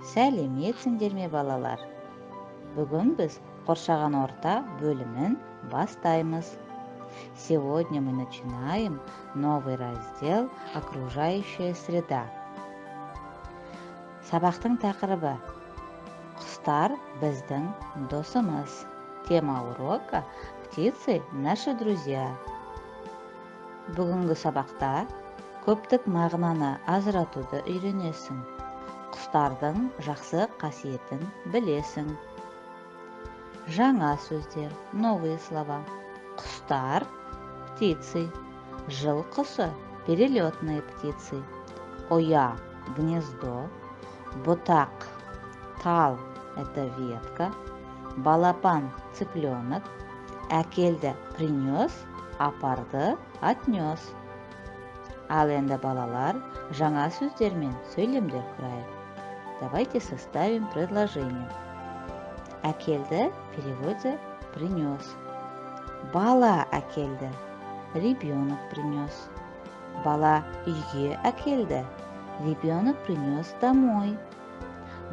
Сәлеметсіңдер ме, балалар? Бүгін біз қоршаған орта бөлімін бастаймыз. Сегодня мы начинаем новый раздел «Окружающая среда». Сабақтың тақырыбы: «Құстар біздің досымыз». Тема урока: «Птицы наши друзья». Бүгінгі сабақта көптік мағынаны ажыратуды үйренесің, құстардың жақсы қасиетін білесің. Жаңа сөздер, новые слова: құстар – птицы, жыл құсы – перелетные птицы, ұя – гнездо, бұтақ – тал, это ветка, балапан – цыпленок, әкелді – принес, апарды – отнес. Ал енді, балалар, жаңа сөздермен сөйлемдер құрайық. Давайте составим предложение. Әкелді переводится принес. Бала әкелді – ребенок принес. Бала үйге әкелді – ребенок принес домой.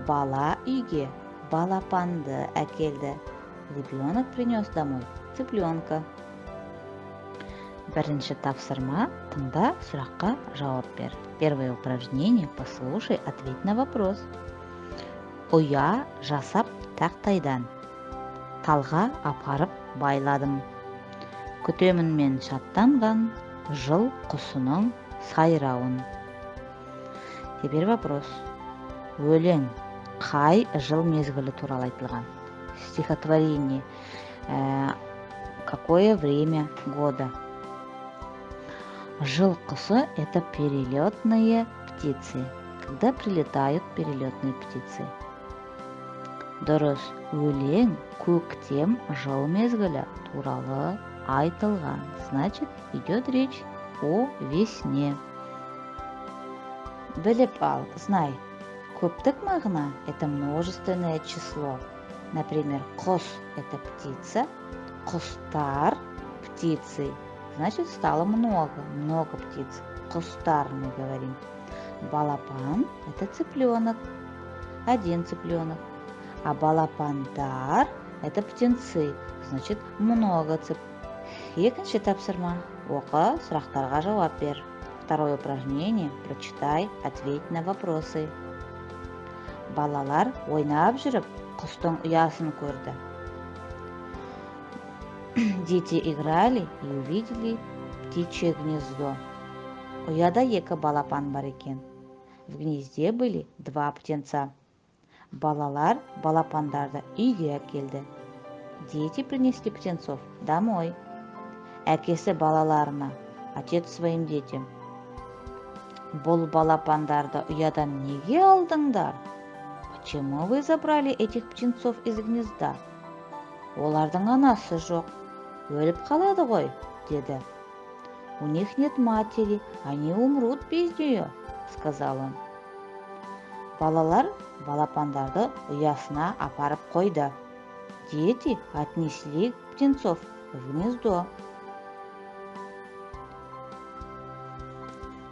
Бала үйге балапанды әкелді – ребенок принес домой цыпленка. Бірінші тапсырма: тыңда, сұраққа жауап бер. Первое упражнение: послушай, ответь на вопрос. Ұя жасап тақтайдан, талға апарып байладым. Күтемін мен шаттанған жыл құсының сайрауын. Теперь вопрос. Өлең қай жыл мезгілі туралы айтылған? Стихотворение какое время года? Жыл құсы – это перелетные птицы. Когда прилетают перелетные птицы? Дұрыс, өлең көктем жыл мезгілі туралы айтылған. Значит, идет речь о весне. Біліп ал, знай. Көптік мағына – это множественное число. Например, құс – это птица, құстар – птицы. Значит, стало много, много птиц. Құстар мы говорим. Балапан – это цыпленок, один цыпленок. А балапандар – это птенцы, значит, много цып. Екінші тапсырма. Оқы, сұрақтарға жауап бер. Второе упражнение. Прочитай, ответь на вопросы. Балалар ойнап жүріп, құстың ұясын көрді. Дети играли и увидели птичье гнездо. Ұяда екі балапан бар екен. В гнезде были два птенца. Балалар балапандарды үйге әкелді. Дети принесли птенцов домой. Әкесі балаларына, отец своим детям: «Бұл балапандарды ұядан неге алдыңдар?» Почему вы забрали этих птенцов из гнезда? «Олардың анасы жоқ, өліп қалады ғой», – деді. «У них нет матери, они умрут без нее», – сказал он. Балалар балапандарды ұясына апарып қойды. Дети отнесли птенцов в гнездо.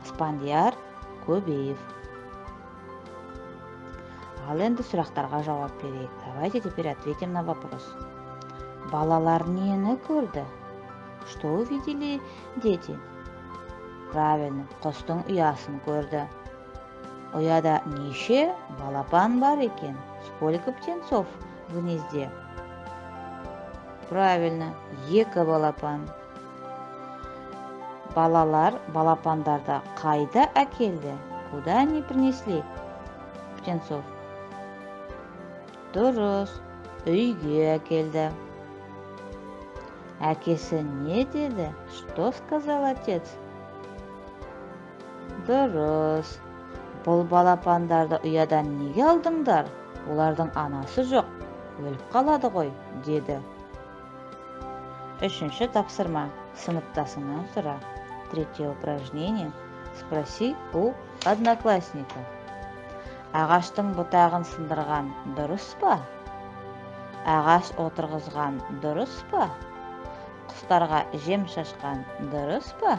Спандияр Көбеев. Ал енді сұрақтарға жауап берейік. Давайте теперь ответим на вопрос. Балалар нені көрді? Что увидели дети? Правильно, құстың ұясын көрді. Ұяда неше балапан бар екен? Сколько птенцов в гнезде? Правильно, екі балапан. Балалар балапандарды қайда әкелді? Куда они принесли птенцов? Дұрыс, үйге әкелді. Әкесі не деді? Что сказал отец? Дұрыс. «Бұл балапандарды ұядан неге алдыңдар? Олардың анасы жоқ, өліп қалады ғой», – деді. Үшінші тапсырма: сыныптасыңнан сұра. Третье упражнение: спроси у одноклассника. Ағаштың бұтағын сындырған дұрыс па? Ағаш отырғызған дұрыс па? Құстарға жем шашқан дұрыс па?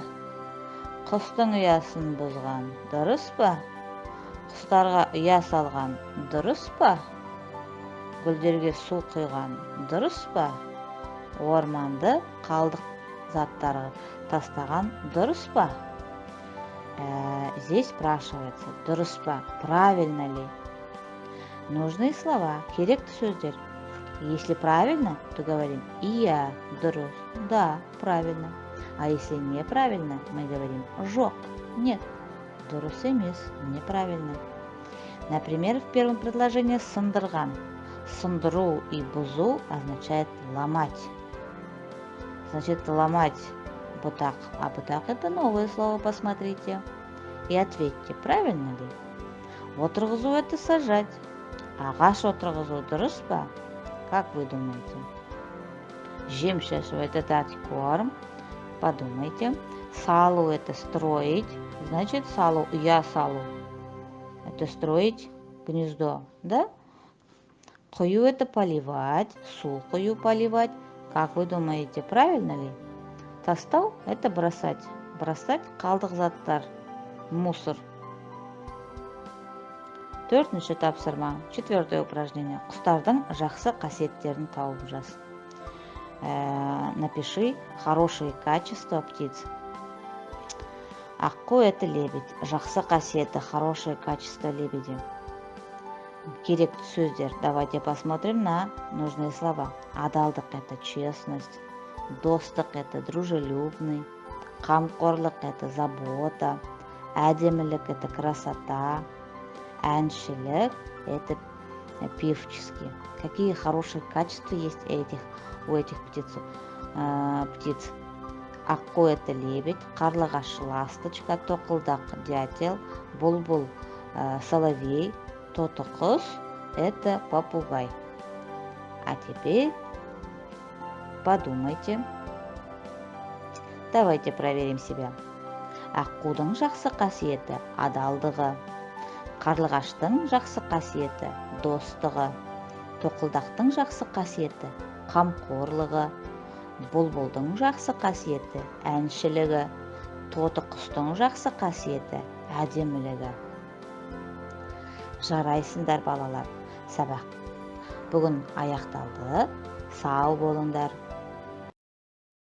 Құстың ұясын бұзған дұрыс па? Құстарға ұя салған Дұрыс па? Гүлдерге су құйған дұрыс па? Орманды қалдық заттары тастаған дұрыс па? Здесь спрашивается, дұрыс па, правильно ли? Нужные слова, керекті сөздер. Если правильно, то говорим «иә, дұрыс», «да, правильно». А если неправильно, мы говорим «жоқ», «нет», «дұрыс емес», «неправильно». Например, в первом предложении «сындырған». Сындыру и бұзу означает ломать. Значит, ломать бұтақ. А бұтақ — это новое слово, посмотрите. И ответьте, правильно ли? Отырғызу — это сажать. Ағаш отырғызу дұрыс па? Как вы думаете? Жем шашу — это дать корм. Подумайте. Салу — это строить. Значит, салу, ұя салу. Это строить гнездо, да? Құю — это поливать. Су құю — поливать. Как вы думаете, правильно ли? Тастау — это бросать. Бросать қалдық заттар, мусор. Төртінші тапсырма. Четвертое упражнение. Құстардың жақсы қасиеттерін тауып жаз. Напиши хорошие качества птиц. Аққу — это лебедь. Жақсы қасиеті, хорошее качество лебеди. Керекті сөздер. Давайте посмотрим на нужные слова. Адалдық — это честность. Достық — это дружелюбный. Қамқорлық — это забота. Әдемілік — это красота. Әншілік — это певческий. Какие хорошие качества есть у этих птиц. Аққу — это лебедь, қарлығаш — ласточка, тоқылдақ — дятел, бұлбұл — соловей, тотықұс — это попугай. А теперь подумайте. Давайте проверим себя. Аққудың жақсы қасиеті — адалдығы. Қарлығаштың жақсы қасиеті — достығы. Тоқылдақтың жақсы қасиеті — қамқорлығы. Бұлбұлдың жақсы қасиеті — әншілігі. Тоты құстың жақсы қасиеті — әдемілігі. Жарайсыңдар, балалар. Сабақ бүгін аяқталды. Сау болыңдар.